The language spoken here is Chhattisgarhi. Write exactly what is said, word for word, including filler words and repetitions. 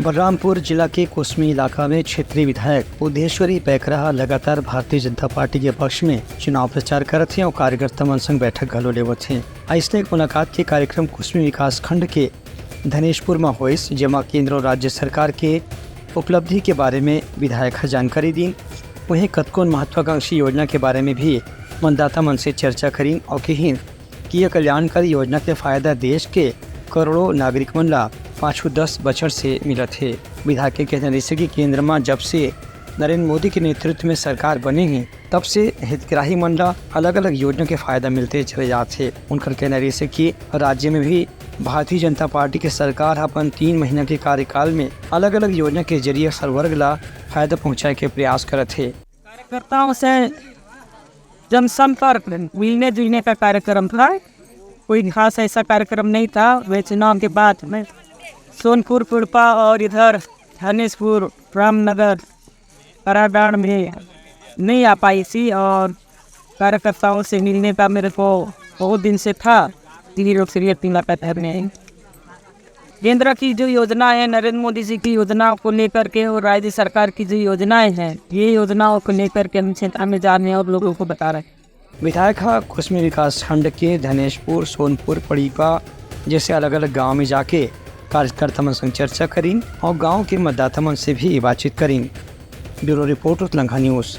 बलरामपुर जिला के कुसमी इलाका में क्षेत्रीय विधायक बुद्धेश्वरी पैकरा ह लगातार भारतीय जनता पार्टी के पक्ष में चुनाव प्रचार करत हे और कार्यकर्ता मन संग बैठक घलो लेवत हे। अइसने एक मुलाकात के कार्यक्रम कुसमी विकास खंड के धनेशपुर म होइस, जेमा केंद्र और राज्य सरकार के उपलब्धि के बारे में विधायक ह जानकारी दीन। वहीं कतकोन महत्वाकांक्षी योजना के बारे में भी मतदाता मन से चर्चा करीन और किहीन कि ये कल्याणकारी योजना के फायदा देश के करोड़ों नागरिक मन ला पाछू दस बछर से मिलत हे। विधायक के कहना रहिसे कि केंद्र म जब से नरेंद्र मोदी के नेतृत्व में सरकार बने हे, तब से हितग्राही मन ला अलग-अलग योजना के फायदा मिलते चले जात हे। उनकर कहना रहिसे कि राज्य में भी भारतीय जनता पार्टी के सरकार ह अपन तीन महीना के कार्यकाल में अलग-अलग योजना के जरिए हर वर्ग ला फायदा पहुंचाए के प्रयास करत हे। कार्यकर्ताओं से जनसंपर्क, मिलने जुलने का कार्यक्रम था। कोई खास ऐसा कार्यक्रम नहीं था। वे चुनाव के बाद में सोनपुर, कुड़पा और इधर धनेशपुर, रामनगर, कराडांड में नहीं आ पाई थी और कार्यकर्ताओं से मिलने का मेरे को बहुत दिन से था। दीदी लोग से ये अपनी मुलाकात करने आई। केंद्र की जो योजना है, नरेंद्र मोदी जी की योजना को लेकर के और राज्य सरकार की जो योजनाएं हैं, ये योजनाओं को लेकर के हम क्षेत्र में जा रहे हैं और लोगों को बता रहे हैं। विधायक ह कुसमी विकास खंड के धनेशपुर, सोनपुर, पड़ीपा जैसे अलग-अलग गांव में जाके कार्यकर्ता मन संग चर्चा करीन और गांव के मतदाता मन से भी बातचीत करीन। Bureau report, Utlangha news.